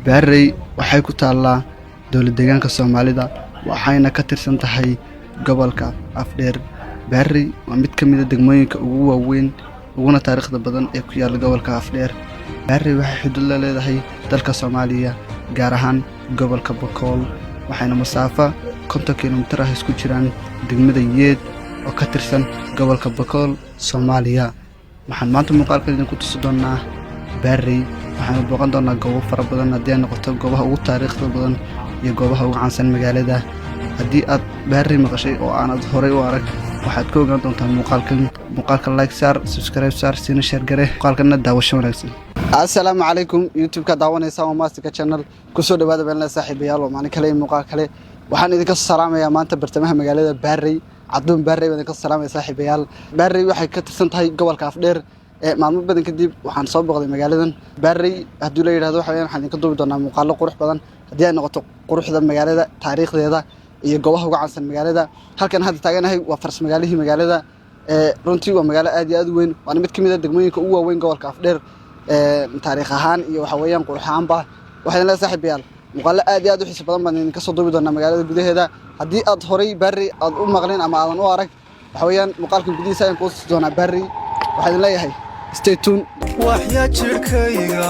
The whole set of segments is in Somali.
Baarey waxay ku taallaa dowlad deegaanka Soomaalida, waxayna ka tirsan tahay gobolka Afdheer. Baarey waa mid ka mid ah degmooyinka ugu waaweyn uguna taariikhda badan ee ku yaalla gobolka Afdheer. Baarey waxay xuduud la leedahay dalka Soomaaliya, gaar ahaan gobolka Bakool, waxayna masaafo 50 kiiloomitir ah isku jiraan degmada Yeed oo ka tirsan gobolka Bakool, Soomaaliya. Waxaan maanta muuqaalkan idinku tusi doonaa Baarey. Waxaanu booqan doonaa goobo fara badan, haddii ay noqoto goobaha ugu taariikhda badan iyo goobaha ugu caansan magaalada. Haddii aad Baarey maqashay oo aanad horey u arag, waxaad ka ogaan doontaa muuqaalkan. Muuqaalka like saar, subscribe saar, siina share garee muuqaalkana. Daawasho wanaagsan. Assalaamu calaykum. YouTube-ka daawanaysa waa Masterka Channel. Kusoo dhawaada beenle saaxiibayaal, waa maalin kale iyo muuqaal kale. Waxaan idinka salaamayaa maanta bartamaha magaalada Baarey, Caduun Baarey baan idinka salaamaya saaxiibayaal. Baarey waxay ka tirsan tahay gobolka Afdheer. Maalmo badan kadib waxaan soo booqday magaaladan Baarey. Haddii la yidhahdo, waxa weeyaan waxaan idinka duubi doonaa muuqaallo qurux badan, haddii ay noqoto quruxda magaalada, taariikhdeeda iyo goobaha uga caansan magaalada. Halkan hadda taaganahay waa faras magaalihii magaalada. Runtii waa magaalo aad iyo aad u weyn, waana mid ka mid ah degmooyinka ugu waaweyn gobolka Afdheer, taariikh ahaan iyo waxa weeyaan qurux ahaanba. Waxaan leeyahay saaxiibayaal, muuqaallo aad iyo aad u xiiso badan baan idinka soo duubi doonaa magaalada gudaheeda. Haddii aad horay Baarey aad u maqlin ama aadan u arag, waxa weeyaan muuqaalkan gudihiisa ayaan kuu tusi doonaa Baarey. Waxaan idin leeyahay stay tuned. Waxya jidhkayga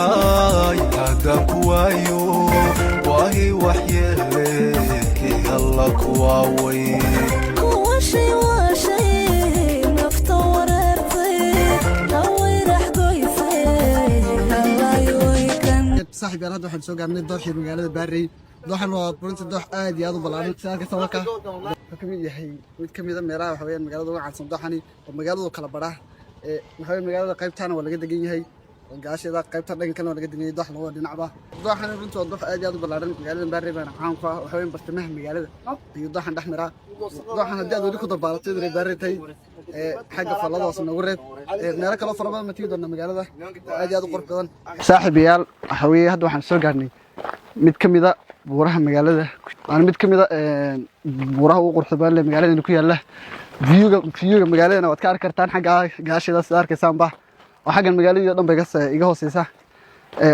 haddaan ku waayo, waahi waxyeele kii halla kuwaaway. Kuwashay waashay nafta wareertay awayraxgoysay hallayoykan. Saaxiib yaal, hadda waxaan soo gaarnay dooxii magaalada Baarey. Dooxan waa runtii doox aad iyo aad u ballaaran. Sida arkaysa marka wuxuu ka mid yahay mid ka mid ah meelaha waxa weeyaan magaalada uga caansan. Dooxani oo magaaladu kala badha, waxa weeyaan magaalada qaybtaana waa laga degan yahay oo gaasheeda, qaybta dhanka kalena waa laga degan yahay, doox labada dhinacba. Dooxani runtii waa doox aad iyo aad u ballaaran, magaalada Baarey baana caan ku ah. Waxa weeyaan bartamaha magaalada ayuu dooxan dhex maraa. Dooxan haddii aad weli ku dabaalatay inay Baarey tahay, xagga fallada hoose noogu reeb. Meelo kaloo fara badan ma tegi doonaa magaalada oo aad iyo aad u qurux badan. Saaxiibayaal, waxa weeye hadda waxaan soo gaarnay mid ka mid ah buuraha magaalada, waana mid ka mid ah buuraha ugu quruxda badan leh magaaladana ku yaalla. Viewga magaaladana waad ka arki kartaan xagga gaasheeda, sida arkaysaanba, oo xaggan magaaladii oo dhan bay iga hooseysa.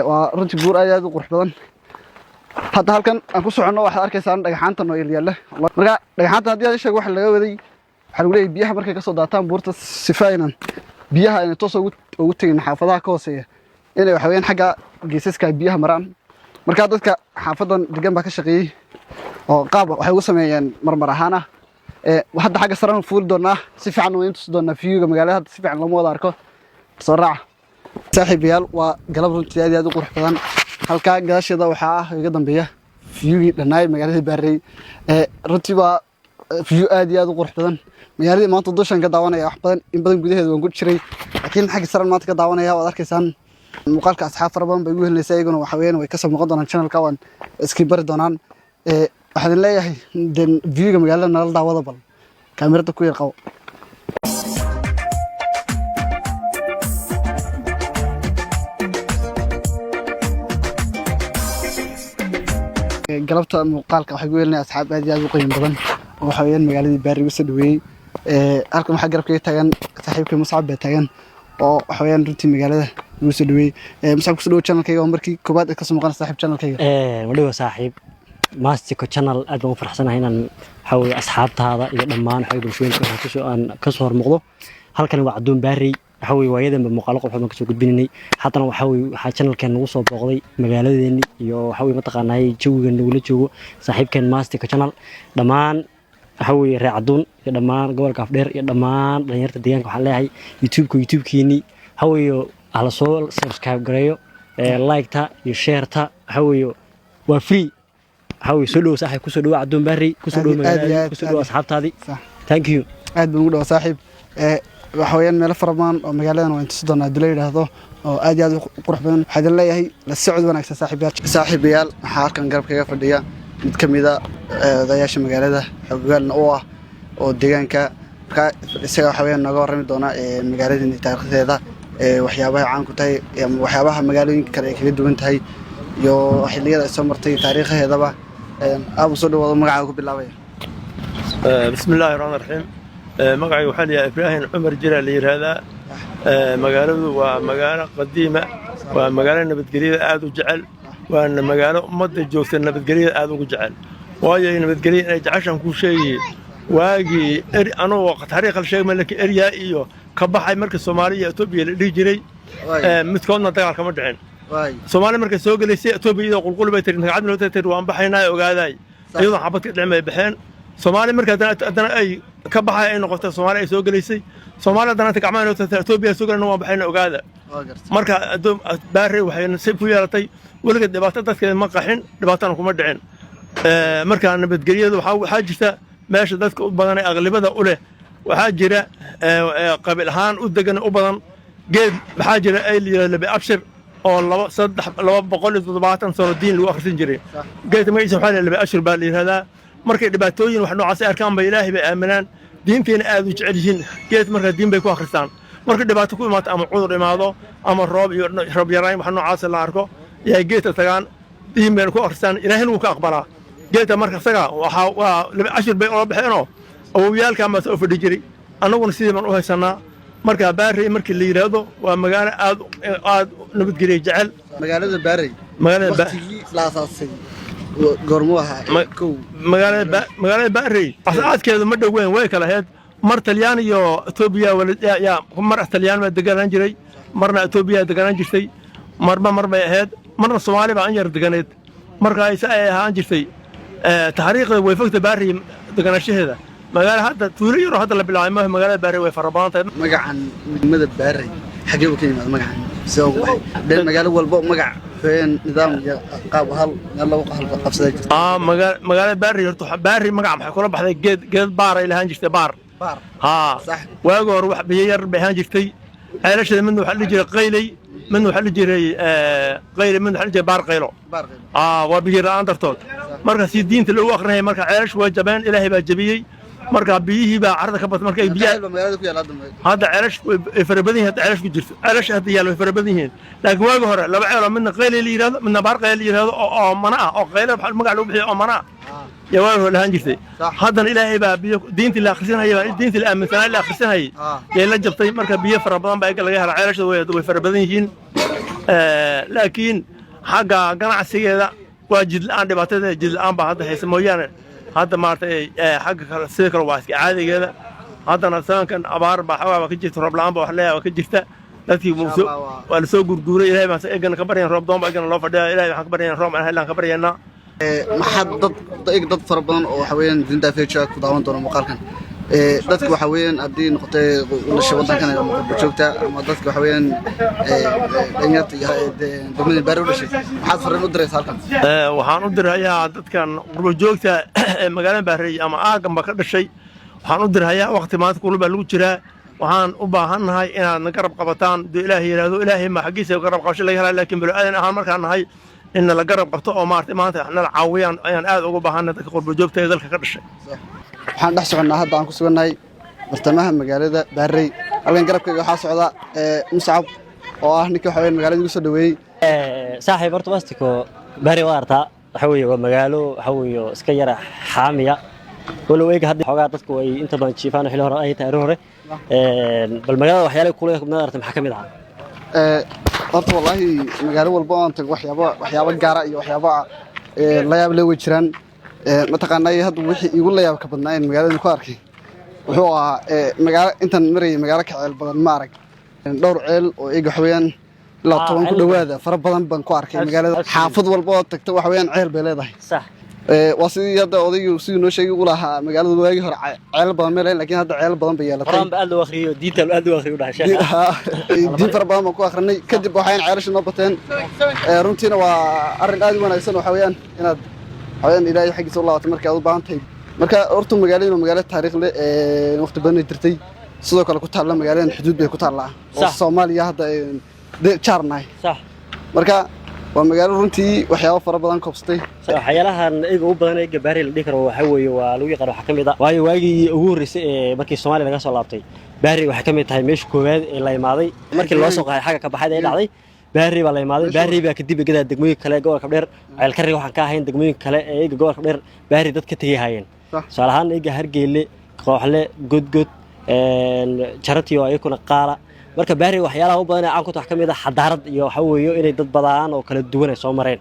Waa runtii buur aad iyo aad u qurux badan. Hadda halkan aan ku soconno waxaad arkaysaan dhagaxaantan oo yaalla. Marka dhagaxaantan haddii aad sheego waxa laga waday, waxaa lagu leeyahay biyaha markay kasoo daataan buurta, sifa aynan biyaha ayna toos ugu tegin xaafadaha ka hooseeya, inay waxa weeyaan xagga geesaska ay biyaha maraan. Marka dadka xaafadan degan baa ka shaqeeyey oo qaab waxay ugu sameeyeen marmar ahaan ah. Hadda xagga sarena fuuli doonaa, si fiican waan tusi doonaa viewga magaalada. Hadda si fiican looma wada arko. Soo raaca saaxiibayaal. Waa galab runtii aad iyo aad u qurux badan. Halkaa gadaasheeda waxaa ah iga dambeeya viewgii dhannaay magaalada Baarey. Runtii waa view aad iyo aad u qurux badan. Magaaladii maanta dushan ka daawanaya wax badan, in badan gudaheeda waan ku jiray, laakiin xagga saran maanta ka daawanaya. Waad arkaysaan muuqaalka. Asxaab fara badan bay igu helinaysaa, iyaguna waxa weeyaan way kasoo muuqan doonaan channelka, waan iskii bari doonaan. Waxaan idin leeyahay den viewga magaalada nala daawada. Bal kaamirada ku yar qabo. Galabta muuqaalka waxay ku helinaya asxaab aad iyo aad u qiimo badan oo waxa weeyaan magaaladii Baari ugu soo dhaweeyey. Halkan waxaa garabkayga taagan saaxiibkay Muscab baa taagan, oo waxa weeyaan runtii magaalada ugu soo dhaweeyey. Muscab, kusoo dhawo channelkayga. Oo markii koowaad ee kasoo muuqana saaxiib channelkayga. Wadhiwa saaxiib Mastico Channel, aad baan u faraxsanahay inaan waxaa weeye asxaabtaada iyo dhammaan waxa bulshooyinka waxaan kusoo aan kasoo hormuuqdo. Halkani waa Cadoon Baarey. Waxa weeye waayadanba muuqaalo qurux badan kasoo gudbinaynay. Haddana waxa weeye waxaa channelkeen nagu soo booqday magaaladeeni iyo waxa weeye mataqaanaa jawiga nagula joogo saaxiibkeen Mastico Channel. Dhammaan waxa weeye reer Cadoon iyo dhammaan gobolka Afdheer iyo dhammaan dhalinyarta deegaanka waxaan leeyahay YouTube-ka YouTube-kiini waxa weeye hala soo subscribe gareeyo, like-ta iyo share-ta waxa weeye waa free. Waxa weeye soo dhowo saaxiib, kusoo dhowo Cadoon Baarey, kusoo dhowo Aad iyo aad magaalada, aad kusoo dhowo aad. asxaabtaadii. Sax. Thank you. Aad baan ugu dhawa saaxiib. Waxa weeyaan meelo fara badan oo magaaladan waan tusi doonaa haddii la yidhaahdo, oo aad iyo aad u qurux badan. Waxaa idin leeyahay la socod wanaagsan saaxiibayaal. Saaxiibayaal, waxaa halkan garabkaga fadhiya mid ka mid ah odayaasha magaalada, xogogaalna u ah oo deegaanka. Marka isaga waxa weeyaan nooga warrami doona magaaladan taariikhdeeda, waxyaabaha caan ku tahay ama waxyaabaha magaalooyinka kale ay kaga duwan tahay iyo xilliyada ay soo martay, taariikhaheedaba. Aad u soo dhawaado, magacaaga ku bilaabaya. بسم الله الرحمن الرحيم. Magacayga waxaa la yidhaha Ibraahim Cumar Jira la yidhaahdaa. Magaaladu waa magaalo qadiima, waa magaalo nabadgelyada aad u jecel. Waana magaalo ummadda joogta nabadgelyada aad ugu jecel, waayo nabadgelya inay jeceshaan kuu sheegayey waagii anugu taariikh la sheegma, laakiin eryaa iyo ka baxay marka Soomaaliya iyo Etoobiya la dhihi jiray, midkoodna dagaal kama dhicin. Soomaaliya markay soo gelaysay Etoobiya iyadoo qulquli bay tiri, magacad loo tiri, waan baxaynaa ogaadaay, iyadoo xabad ka dhicin bay baxeen. Soomaaliya marka haddana ay ka baxay ay noqotay Soomaaliya ay soo gelaysay, Soomaaliya haddana inta gacmaha loo tiri Etoobiya soo gelayna, waan baxayna ogaada. Marka Baarey waxay nasiib ku yeelatay weligeed dhibaato dadkeeda ma qaxin, dhibaatana kuma dhicin. Marka nabadgelyadu waxaa jirta meesha dadka u badan ee aqlibada u leh, waxaa jira qabiil ahaan u degan u badan. Geed maxaa jira ay la yidhahdo Labi Abshir oo laba saddex 270 sano diin lagu akhrisan jiray. Geedka magaciisa waxaa la Labi Abshir baa la yidhahdaa. Markay dhibaatooyin wax noocaas ay arkaan ba Ilaahay bay aaminaan, diintiina aad u jecel yihiin. Geed markaa diin bay ku akhristaan. Markay dhibaato ku imaato ama cudur imaado ama roob iyo roob yarayn wax noocaas la arko, yay geedka tagaan, diin bayna ku akhristaan, Ilaahayna wuu ka aqbalaa geedka. Marka isaga waxaa waa Labi Ashir bay ola baxeenoo awowyaalkan baa soo fadhi jiray, annaguna sidii baan u haysanaa. Marka Baarey markii la yidhaahdo waa magaalo aad aad nabadgelya jecel. Magaalada Baarey magaalada waqtigii la asaasay goormuu ahaa? Kow. Magaalada Baarey asaaskeedu ma dhoweyn, way kala ahayd. Mar Talyaan iyo Etoobiya, mar Talyaan baa deganaan jiray, marna Etoobiya deganaan jirtay, marba mar bay ahayd, marna Soomaali baa an yar deganeed. Marka ayse ay ahaan jirtay taariikhda way fogta Baarey deganaanshaheeda. Magaalo hadda tuulo yaroo hadda la bilaabay maaha. Magaalada Baarey way fara badan tahay. Magacan degmada Baarey xagee buu ka yimaada magacan? Sida ugu baxay dee magaalo walbo magac xooyeen nidaam iyo qaab hal meel lagu qabsadaa jirta. Magaalada Baarey horta Baarey magaca maxay kula baxday? Geed baar ay lahaan jirtay, baar. Baar. Haa. Waagi hore wax biyo yar bay ahaan jirtay. Ceelasheeda midna waxaa la dhihi jiray Qayley, midna waxaa la dhihi jiray Qayley, midna waxaa la dhihi jiray Baar Qaylo. Baar Qaylo. Waa biyo la'aan dartood. Marka si diinta loogu akrinaya, marka ceelashu waa jabeen, Ilaahay baa jabiyey. Marka biyihii baa carrada ka batay. Marka ay biyaha ceel baa magaalada ku yaalla hadda? Hadda ceelash way fara badan yihiin. Hadda ceelash ku jirto, ceelasha hadda yaalla way fara badan yihiin, laakiin waagi hore laba ceeloo, midna Qayley la yidhahdo, midna Baar Qayle la yidhahdo, oo mana ah, oo qayle magac lagu bixiyo oo mana ah, yaa waagi hore lahaan jirtay. Haddana Ilaahay baa biyo diintii la akhrisanayay baa diintii la aaminsanaa la akhrisanayay yay la jabtay. Marka biyo fara badan baa laga helaa. Ceelasha way fara badan yihiin, laakiin xagga ganacsigeeda waa jid la'aan. Dhibaatada jid la'aan baa hadda haysa mooyaane, hadda maaragtay xagga kale sida kale waa iska caadigeeda. Haddana sanadkan abaar baa xoogaa baa ka jirta, roob la'aan baa wax leeyahay waa ka jirta. Dadkii waa la soo gurguuray. Ilahay baan egana ka baryan, roob doon baa egana loo fadhiya. Ilahay waxaan ka baryaynaa roob aan helaan ka baryaynaa. Maxaad dad fara badan oo waxa weeyaan dinta feature ku daawan doona muuqaalkan, dadka waxa weeyaan haddii noqotay u dhashay waddankan ama qurbo joogta ama dadka waxa weeyaan dhalinyarta iyo degmada Baari u dhashay, maxaad fariin u diraysaa halkan? Waxaan u dirhayaa dadkan qurbo joogta ee magaalada Baarey ama aagganba ka dhashay, waxaan u dirhayaa waqti maanta kulul baa lagu jiraa. Waxaan u baahannahay inaad na garab qabataan haduu Ilaahay yidhaahdo. Ilaahay ma xaggiisa garab qabasho laga helaa, laakiin balo aadan ahaan markaan nahay in nala garab qabto oo maaragtay maanta nala caawiyaan ayaan aad ugu baahannahay, dadka qurbo joogta ee dalka ka dhashay. Waxaan dhex soconnaa hadda aan ku sugannahay bartamaha magaalada Baarey. Halkan garabkayga waxaa socda Muscab oo ah ninka waxa weeyaan magaalada igu soo dhaweeyey. Saaxiib, horta Mastiko, Baari waa artaa, waxa weeye waa magaalo waxa weeye iska yara xaamiya, walow eega hadda xoogaa dadku ay inta badan jiifaan xilli hore ay tahay arrin hore. Bal magaalada waxyaalaha kula aragtay maxaa ka mid ahaa? Horta wallaahi magaalo walba oo aan tago waxyaabo gaara iyo waxyaabo la yaab leh way jiraan. Mataqaanaa, hadda wixii iigu la yaab ka badnaa in magaaladan ku arkay wuxuu ahaa magaalo intaan marayay magaalo ka ceel badan ma arag. Dhowr ceel oo eega waxa weeyaan ilaa 10 ku ceel dhowaada fara badan baan ku arkay magaalada. Xaafad walba oo tagta waxa weeyaan ceel bay leedahay. Waa sidii hadda odaygu siduu noo sheegay u lahaa, magaalada waagii hore ceel badan ma lahayn, laakiin hadda ceel badan bay yeelatay. Quraan ba aad loo akhriyo, diinta aad loo akhriyo, dhahay sheekha. Diin fara badan baan ku akhrinay, kadib waxayn ceelasha noo bateen. Runtiina waa arrin aad u wanaagsan, waxa weeyaan inaad waxa weeyaan Ilaahay xaggiisa u laabato marka aad u baahan tahay. Marka horta magaalada waa magaalo taariikh leh, waqti badan ay jirtay, sidoo kale ku taalla magaaladan xuduud bay ku taallaa oo Soomaaliya hadda jaar nahay. Marka waa magaalo runtii waxyaabo fara badan koobsatay. Waxyaalahan iyaga u badan ee Gabaari la dhihi karo waxaa weeye waa lagu yaqaan waxaa ka mid ah, waayo waagii ugu horreysay ee markii Soomaaliya laga soo laabtay, Baari waxay ka mid tahay meesha koowaad ee la imaaday markii loo soo qaxay xagga ka baxayda ee dhacday. Baari baa la imaaday, Baari baa kadib egadaa degmooyinka kale ee gobolka Dheer, Ceelkariga waxaan ka ahayn degmooyinka kale ee iyaga gobolka Dheer Baari dad ka tegay haayeen. Tusaale ahaan iyaga Hargeyle, Kooxle, Godgod, Jaratiyo, ayakuna qaala. Marka Baari waxyaalaha u badan ee caan ku tahay wax ka mid ah xadaarad iyo waxa weeye inay dad badaan oo kala duwan ay soo mareen.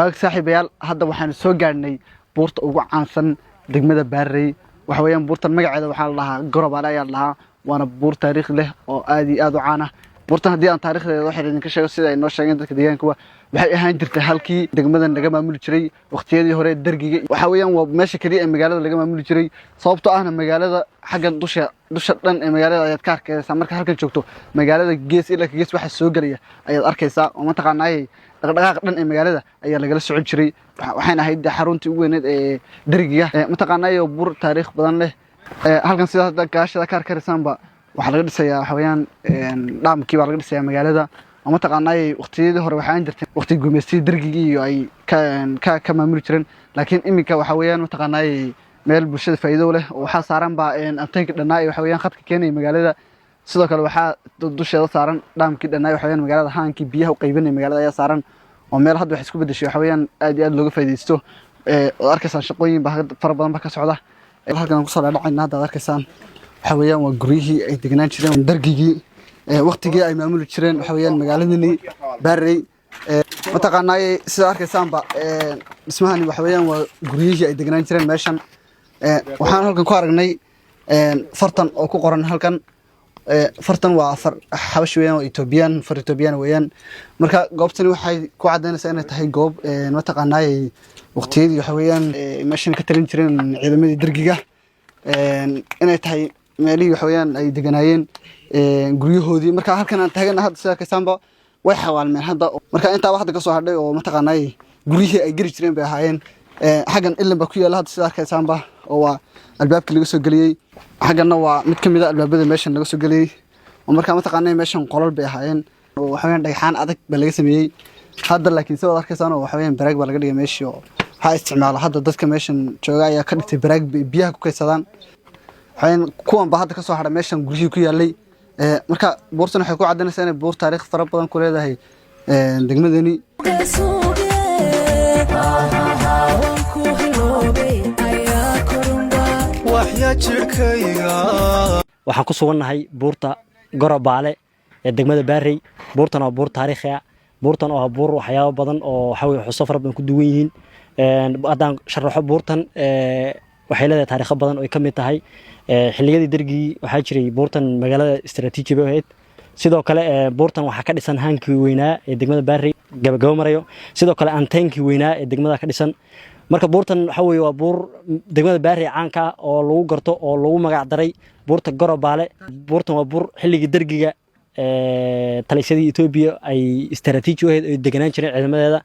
Waag saaxiibayaal, hadda waxaanu soo gaadhnay buurta ugu caansan degmada Baarey. Waxa weeyaan buurtan magaceeda waxaa la dhahaa Gorobaale ayaa la dhahaa, waana buur taariikh leh oo aad iyo aad u caan ah. Buurtan haddii aan taariikhdeeda waxaan idinka sheego, sida ay noo sheegeen dadka deegaanka, waxay ahaan jirtay halkii degmadan laga maamuli jiray waqtiyadii hore dergiga. Waxa weeyaan waa meesha keliya ee magaalada laga maamuli jiray, sababtoo ahna magaalada xaggan dusha dhan ee magaalada ayaad ka arkaysaa. Marka halkan joogto, magaalada gees ilaa ka gees waxa soo gelaya ayaad arkaysaa, oo mataqaanaayay dhaqdhaqaaq dhan ee magaalada ayaa lagala socon jiray. Waxayna ahayd dee xaruntii ugu weyneed ee dergiga. Mataqaanaayay buur taariikh badan leh. Halkan sida hadda gaashada ka arkaraysaanba waxaa laga dhisayaa, waxa weeyaan dhaamkii baa laga dhisayaa magaalada, oo mataqaanaayay waqtiyadii hore waxaa jirtay waqti gumaystiyii dergigii iyo ay ka maamuli jireen, laakiin iminka waxa weeyaan mataqaanaayay meel bulshada faa'iido u leh, oo waxaa saaran baa anteenka dhannaa ee waxa weeyaan khadka keenaya magaalada. Sidoo kale waxaa dusheeda saaran dhaamkii dhannaa, waxa weeyaan magaalada haankii biyaha u qaybinaya magaalada ayaa saaran, oo meel hadda waxay isku bedeshay waxa weeyaan aad iyo aad looga faa'iidaysto. Waad arkaysaan shaqooyin baa hadda fara badan baa ka socda. Halkan aan kusoo dhaadhacayna hadda aad arkaysaan waxa weeyaan waa guryihii ay deganaan jireen dargigii, waqtigii ay maamuli jireen waxa weeyaan magaaladani Baarey. Mataqaanaaye sida arkaysaanba dhismahani waxa weeyaan waa guryihii ay deganaan jireen meeshan. Waxaan halkan ku aragnay fartan oo ku qoran halkan. Fartan waa far Xabashi weeyaan, waa Ethiopian, far Ethiopian weeyaan. Marka goobtani waxay ku cadaynaysaa inay tahay goob mataqaanaaye waqtiyadii waxa weeyaan meeshan ka talin jireen ciidamadii dergiga, inay tahay meelihii waxa weeyaan ay deganaayeen guryahoodii. Marka halkan aan taagana hadda sida arkaysaanba way xawaalmeen hadda. Marka intaa hadda kasoo hadhay oo mataqaanaaye guryihii ay geli jireen bay ahaayeen. Xaggan ilin baa ku yaalla hadda sida arkaysaanba, oo waa albaabkii laga soo geliyey. Xagganna waa mid ka mid a albaabada meeshan laga soo geliyey, oo markaa mataqaanaa meeshan qolal bay ahaayeen, oo waxa weeyaan dhagxaan adag baa laga sameeyey hadda, laakiin sida waad arkaysaan oo waxa weeyaan baraag baa laga dhigay meeshii, oo waxaa isticmaala hadda dadka meeshan jooga ayaa ka dhigtay baraag bay biyaha ku kaydsadaan. Waxaweyaan kuwan baa hadda kasoo hadhay meeshan guryihii ku yaallay. Marka buurtan waxay ku caddaynaysaa inay buur taariikh fara badan ku leedahay degmadani. Suge waan ku hiloobay ayaa korumba. Waxya jidhkayga. Waxaan ku sugannahay buurta Gorobaale ee degmada Baarey. Buurtan waa buur taariikhi ah, buurtan oo ah buur waxyaabo badan oo waxa weye xuso fara badan ku duwan yihiin. Haddaan sharaxo buurtan, waxay leedahay taariikho badan oo ay ka mid tahay xilliyadii dergii waxaa jiray buurtan magaalada istaraatiiji bay ahayd. Sidoo kale buurtan waxaa ka dhisan haankii weynaa ee degmada Baarey, gabagabo marayo. Sidoo kale anteenkii weynaa ee degmada ka dhisan. Marka buurtan waxa weye waa buur degmada Baarey caanka ah oo lagu garto oo lagu magac daray buurta Gorobaale. Buurtan waa buur xilligii dergiga talisyadii Etoobiya ay istaraatiiji u ahayd, ay deganaan jireen ciidamadeeda.